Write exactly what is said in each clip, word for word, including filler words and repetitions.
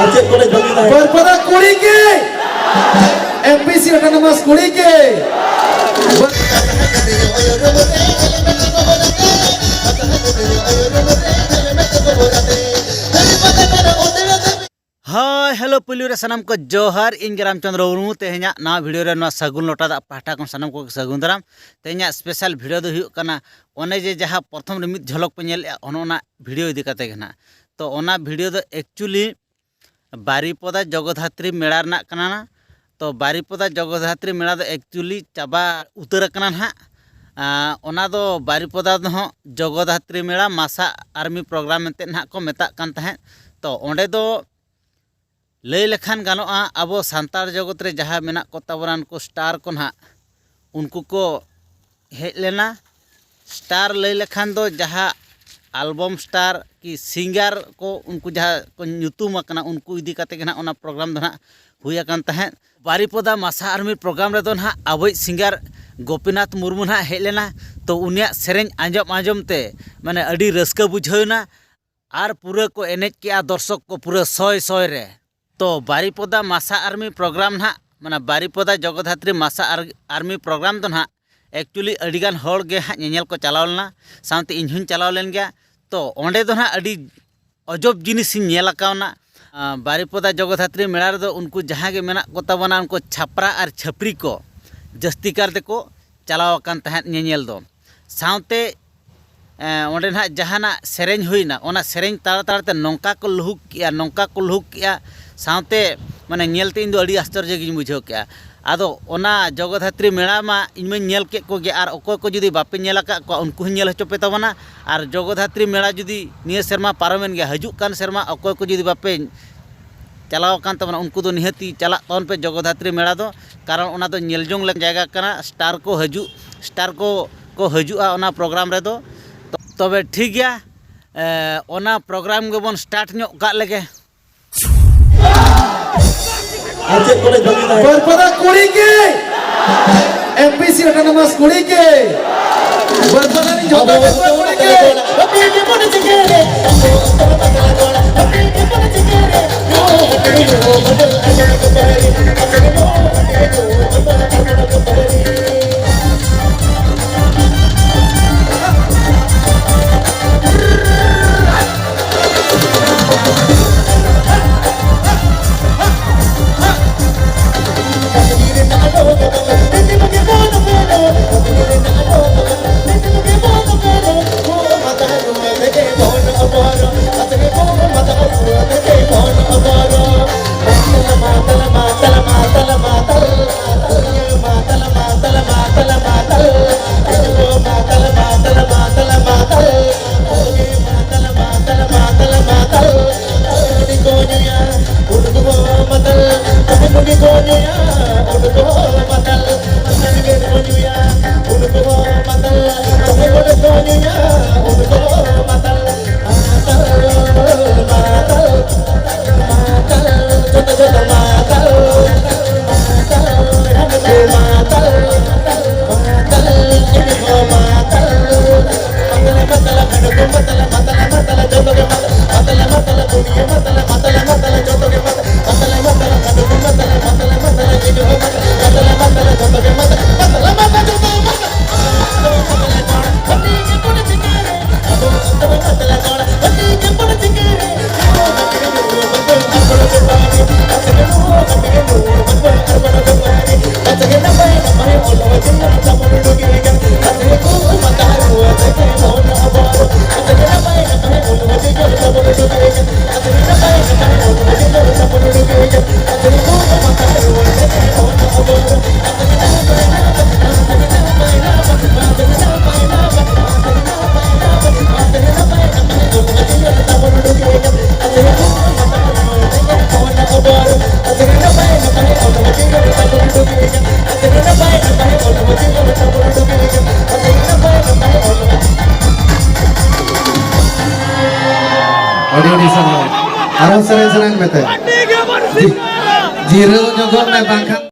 ᱟᱨ ᱪᱮᱫ ᱠᱚᱞᱮ ᱡᱚᱢ ᱮᱫᱟ? ᱵᱟᱹᱨᱯᱟᱫᱟ ᱠᱩᱲᱤ ᱜᱮ, ᱮᱢ ᱯᱤ ᱥᱤ ᱚᱴᱳᱱᱚᱢᱟᱥ ᱠᱩᱲᱤ ᱜᱮ᱾ ᱦᱳᱭ, ᱦᱮᱞᱳ, ᱯᱩᱭᱞᱩ ᱨᱮ ᱥᱟᱱᱟᱢ ᱠᱚ ᱡᱚᱦᱟᱨ᱾ ᱤᱧ ᱜᱮ ᱨᱟᱢᱪᱚᱸᱫᱽᱨᱚ ᱢᱩᱨᱢᱩ᱾ ᱛᱮᱦᱮᱧᱟᱜ ᱱᱟᱣᱟ ᱵᱷᱤᱰᱤᱭᱳ ᱨᱮ, ᱱᱚᱣᱟ ᱥᱟᱹᱜᱩᱱ ᱞᱚᱴᱟ ᱫᱟᱜ ᱯᱟᱦᱴᱟ ᱠᱷᱚᱱ ᱥᱟᱱᱟᱢ ᱠᱚᱜᱮ ᱥᱟᱹᱜᱩᱱ ᱫᱟᱨᱟᱢ᱾ ᱛᱮᱦᱮᱧᱟᱜ ᱥᱯᱮᱥᱟᱞ ᱵᱷᱤᱰᱤᱭᱳ ᱫᱚ ᱦᱩᱭᱩᱜ ᱠᱟᱱᱟ, ᱚᱱᱮ ᱡᱮ ᱡᱟᱦᱟᱸ ᱯᱨᱚᱛᱷᱚᱢ ᱨᱮ ᱢᱤᱫ ᱡᱷᱚᱞᱚᱠ ᱯᱮ ᱧᱮᱞᱮᱫᱼᱟ, ᱚᱱᱮ ᱚᱱᱟ ᱵᱷᱤᱰᱤᱭᱳ ᱤᱫᱤ ᱠᱟᱛᱮ ᱜᱮ ᱱᱟᱦᱟᱜ᱾ ᱛᱚ, ᱚᱱᱟ ᱵᱷᱤᱰᱤᱭᱳ ᱫᱚ ᱮᱠᱪᱩᱭᱮᱞᱤ ᱵᱟᱨᱤᱯᱚᱫᱟ ᱡᱚᱜᱚᱫᱷᱟᱛᱨᱤ ᱢᱮᱞᱟ ᱨᱮᱱᱟᱜ ᱠᱟᱱᱟ᱾ ᱛᱚ, ᱵᱟᱨᱤᱯᱚᱫᱟ ᱡᱚᱜᱚᱫᱷᱟᱛᱨᱤ ᱢᱮᱞᱟ ᱫᱚ ᱮᱠᱪᱩᱭᱮᱞᱤ ᱪᱟᱵᱟ ᱩᱛᱟᱹᱨ ᱟᱠᱟᱱᱟ ᱱᱟᱦᱟᱜ᱾ ᱟᱸ, ᱚᱱᱟ ᱫᱚ ᱵᱟᱨᱤᱯᱚᱫᱟ ᱫᱚ ᱦᱚᱸ ᱡᱚᱜᱚᱫᱷᱟᱛᱨᱤ ᱢᱮᱞᱟ ᱢᱟᱥᱟ ᱟᱨᱢᱤ ᱯᱨᱳᱜᱨᱟᱢ ᱢᱮᱱᱛᱮ ᱱᱟᱦᱟᱜ ᱠᱚ ᱢᱮᱛᱟᱜ ᱠᱟᱱ ᱛᱟᱦᱮᱸᱫ᱾ ᱛᱚ, ᱚᱸᱰᱮ ᱫᱚ ᱞᱟᱹᱭ ᱞᱮᱠᱷᱟᱱ ᱜᱟᱱᱚᱜᱼᱟ, ᱟᱵᱚ ᱥᱟᱱᱛᱟᱲ ᱡᱚᱜᱚᱛ ᱨᱮ ᱡᱟᱦᱟᱸ ᱢᱮᱱᱟᱜ ᱠᱚ ᱛᱟᱵᱚᱱᱟ, ᱩᱱᱠᱩ ᱥᱴᱟᱨ ᱠᱚ ᱱᱟᱦᱟᱜ, ᱩᱱᱠᱩ ᱠᱚ ᱦᱮᱡ ᱞᱮᱱᱟ᱾ ᱥᱴᱟᱨ ᱞᱟᱹᱭ ᱞᱮᱠᱷᱟᱱ ᱫᱚ ᱡᱟᱦᱟᱸ ᱟᱞᱵᱚᱢ ᱥᱴᱟᱨ ᱠᱤ ᱥᱤᱝᱜᱟᱨ ᱠᱚ, ᱩᱱᱠᱩ ᱡᱟᱦᱟᱸ ᱠᱚ ᱧᱩᱛᱩᱢ ᱟᱠᱟᱱᱟ, ᱩᱱᱠᱩ ᱤᱫᱤ ᱠᱟᱛᱮ ᱜᱮ ᱱᱟᱦᱟᱜ ᱚᱱᱟ ᱯᱨᱳᱜᱨᱟᱢ ᱫᱚ ᱱᱟᱦᱟᱜ ᱦᱩᱭ ᱟᱠᱟᱱ ᱛᱟᱦᱮᱸᱫ᱾ ᱵᱟᱨᱤᱯᱚᱫᱟ ᱢᱟᱥᱟ ᱟᱨᱢᱤ ᱯᱨᱳᱜᱨᱟᱢ ᱨᱮᱫᱚ ᱱᱟᱦᱟᱜ ᱟᱵᱚᱭᱤᱡ ᱥᱤᱝᱜᱟᱨ ᱜᱳᱯᱤᱱᱟᱛᱷ ᱢᱩᱨᱢᱩ ᱱᱟᱦᱟᱜ ᱦᱮᱡ ᱞᱮᱱᱟ᱾ ᱛᱚ, ᱩᱱᱤᱭᱟᱜ ᱥᱮᱨᱮᱧ ᱟᱸᱡᱚᱢ ᱟᱸᱡᱚᱢ ᱛᱮ, ᱢᱟᱱᱮ, ᱟᱹᱰᱤ ᱨᱟᱹᱥᱠᱟᱹ ᱵᱩᱡᱷᱟᱹᱣ ᱮᱱᱟ᱾ ᱟᱨ ᱯᱩᱨᱟᱹ ᱠᱚ ᱮᱱᱮᱡ ᱠᱮᱜᱼᱟ ᱫᱚᱨᱥᱚᱠ ᱠᱚ ᱯᱩᱨᱟᱹ ᱥᱚᱭ ᱥᱚᱭ ᱨᱮ᱾ ᱛᱚ, ᱵᱟᱨᱤᱯᱚᱫᱟ ᱢᱟᱥᱟ ᱟᱨᱢᱤ ᱯᱨᱳᱜᱨᱟᱢ ᱱᱟᱦᱟᱜ, ᱢᱟᱱᱮ, ᱵᱟᱨᱤᱯᱚᱫᱟ ᱡᱚᱜᱚᱫᱷᱟᱛᱨᱤ ᱢᱟᱥᱟ ᱟᱨ-, ᱟᱨᱢᱤ ᱯᱨᱳᱜᱨᱟᱢ ᱫᱚ ᱱᱟᱦᱟᱜ ᱮᱠᱪᱩᱭᱮᱞᱤ ᱟᱹᱰᱤᱜᱟᱱ ᱦᱚᱲ ᱜᱮ ᱦᱟᱸᱜ ᱧᱮᱧᱮᱞ ᱠᱚ ᱪᱟᱞᱟᱣ ᱞᱮᱱᱟ, ᱥᱟᱶᱛᱮ ᱤᱧ ᱦᱚᱸᱧ ᱪᱟᱞᱟᱣ ᱞᱮᱱ ᱜᱮᱭᱟ᱾ ᱛᱚ, ᱚᱸᱰᱮ ᱫᱚ ᱱᱟᱦᱟᱜ ᱟᱹᱰᱤ ᱚᱡᱚᱵ ᱡᱤᱱᱤᱥ ᱤᱧ ᱧᱮᱞ ᱟᱠᱟᱣᱱᱟ᱾ ᱟᱸ, ᱵᱟᱨᱤᱯᱚᱫᱟ ᱡᱚᱜᱚᱫᱷᱟᱛᱨᱤ ᱢᱮᱞᱟ ᱨᱮᱫᱚ ᱩᱱᱠᱩ ᱡᱟᱦᱟᱸ ᱜᱮ ᱢᱮᱱᱟᱜ ᱠᱚ ᱛᱟᱵᱚᱱᱟ, ᱩᱱᱠᱩ ᱪᱷᱟᱯᱨᱟ ᱟᱨ ᱪᱷᱟᱹᱯᱨᱤ ᱠᱚ ᱡᱟᱹᱥᱛᱤ ᱠᱟᱨ ᱛᱮᱠᱚ ᱪᱟᱞᱟᱣ ᱟᱠᱟᱱ ᱛᱟᱦᱮᱸᱫ ᱧᱮᱧᱮᱞ ᱫᱚ᱾ ᱥᱟᱶᱛᱮ, ᱮᱸ, ᱚᱸᱰᱮ ᱱᱟᱦᱟᱜ ᱡᱟᱦᱟᱱᱟᱜ ᱥᱮᱨᱮᱧ ᱦᱩᱭᱱᱟ, ᱚᱱᱟ ᱥᱮᱨᱮᱧ ᱛᱟᱞᱟ ᱛᱟᱞᱟᱛᱮ ᱱᱚᱝᱠᱟ ᱠᱚ ᱞᱩᱦᱩᱠ ᱠᱮᱜᱼᱟ, ᱱᱚᱝᱠᱟ ᱠᱚ ᱞᱩᱦᱩᱠ ᱠᱮᱜᱼᱟ, ᱥᱟᱶᱛᱮ, ᱢᱟᱱᱮ, ᱧᱮᱞᱛᱮ ᱤᱧ ᱫᱚ ᱟᱹᱰᱤ ᱟᱥᱪᱚᱨᱡᱚ ᱜᱤᱧ ᱵᱩᱡᱷᱟᱹᱣ ᱠᱮᱜᱼᱟ᱾ ᱟᱫᱚ ᱚᱱᱟ ᱡᱚᱜᱚᱫᱷᱟᱛᱨᱤ ᱢᱮᱞᱟ ᱢᱟ ᱤᱧ ᱢᱟᱧ ᱧᱮᱞ ᱠᱮᱫ ᱠᱚᱜᱮ, ᱟᱨ ᱚᱠᱚᱭ ᱠᱚ ᱡᱩᱫᱤ ᱵᱟᱯᱮ ᱧᱮᱞ ᱟᱠᱟᱫ ᱠᱚᱣᱟ, ᱩᱱᱠᱩ ᱦᱚᱸᱧ ᱧᱮᱞ ᱦᱚᱪᱚ ᱯᱮ ᱛᱟᱵᱚᱱᱟ᱾ ᱟᱨ ᱡᱚᱜᱚᱫᱷᱟᱛᱨᱤ ᱢᱮᱞᱟ ᱡᱩᱫᱤ ᱱᱤᱭᱟᱹ ᱥᱮᱨᱢᱟ ᱯᱟᱨᱚᱢᱮᱱ ᱜᱮᱭᱟ, ᱦᱤᱡᱩᱜ ᱠᱟᱱ ᱥᱮᱨᱢᱟ ᱚᱠᱚᱭ ᱠᱚ ᱡᱩᱫᱤ ᱵᱟᱯᱮ ᱪᱟᱞᱟᱣ ᱟᱠᱟᱱ ᱛᱟᱵᱚᱱᱟ, ᱩᱱᱠᱩ ᱫᱚ ᱱᱤᱦᱟᱹᱛᱤ ᱪᱟᱞᱟᱜ ᱛᱟᱵᱚᱱ ᱯᱮ ᱡᱚᱜᱚᱫᱷᱟᱛᱨᱤ ᱢᱮᱞᱟ ᱫᱚ, ᱠᱟᱨᱚᱱ ᱚᱱᱟ ᱫᱚ ᱧᱮᱞ ᱡᱚᱝ ᱞᱮᱠᱟᱱ ᱡᱟᱭᱜᱟ ᱠᱟᱱᱟ᱾ ᱥᱴᱟᱨ ᱠᱚ ᱦᱤᱡᱩᱜ, ᱥᱴᱟᱨ ᱠᱚ, ᱠᱚ ᱦᱤᱡᱩᱜᱼᱟ ᱚᱱᱟ ᱯᱨᱳᱜᱨᱟᱢ ᱨᱮᱫᱚ᱾ ᱛᱚ-, ᱛᱚᱵᱮ ᱴᱷᱤᱠ ᱜᱮᱭᱟ, ᱮ, ᱚᱱᱟ ᱯᱨᱳᱜᱨᱟᱢ ᱜᱮᱵᱚᱱ ᱥᱴᱟᱨᱴ ᱧᱚᱜ ᱠᱟᱜ ᱞᱮᱜᱮ᱾ ᱟᱨ ᱪᱮᱫ ᱠᱚᱞᱮ ᱡᱚᱢ ᱮᱫᱟ? ᱵᱟᱹᱨᱯᱟᱫᱟ ᱠᱩᱲᱤ ᱜᱮ, ᱮᱢ ᱯᱤ ᱥᱤ ᱚᱴᱳᱱᱚᱢᱟᱥ ᱠᱩᱲᱤ ᱜᱮ, ᱵᱟᱹᱨᱯᱟᱫᱟ ᱨᱤᱱ ᱡᱚᱛᱚ ᱵᱟᱹᱨᱯᱟᱫᱟ ᱠᱩᱲᱤ ᱜᱮ᱾ ᱟᱹᱰᱤ ᱟᱹᱰᱤ ᱥᱟᱨᱦᱟᱣ᱾ ᱟᱨᱚ ᱥᱮᱨᱮᱧ ᱥᱮᱨᱮᱧ ᱢᱮ ᱛᱮ᱾ ᱡᱤ-, ᱡᱤᱨᱟᱹᱣ ᱧᱚᱜᱚᱜ ᱢᱮ ᱵᱟᱝᱠᱷᱟᱱ᱾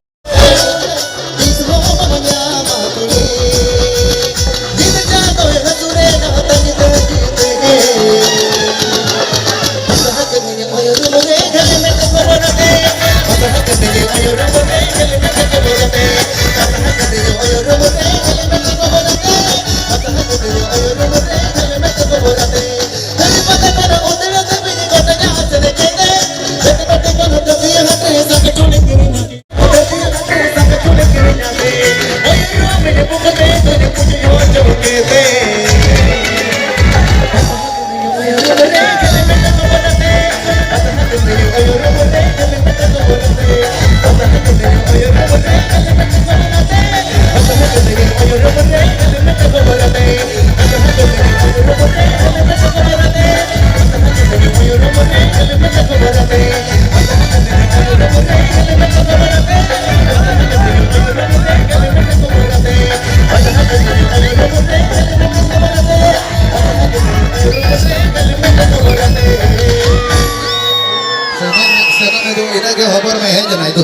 ᱥᱮᱱᱚᱜ ᱢᱮ, ᱥᱮᱱᱚᱜ ᱢᱮ, ᱫᱩ, ᱤᱱᱟᱹᱜ ᱜᱮ ᱦᱚᱵᱚᱨ ᱢᱮ, ᱦᱮᱡ ᱮᱱᱟᱭ, ᱫᱩ,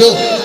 ᱫᱩ᱾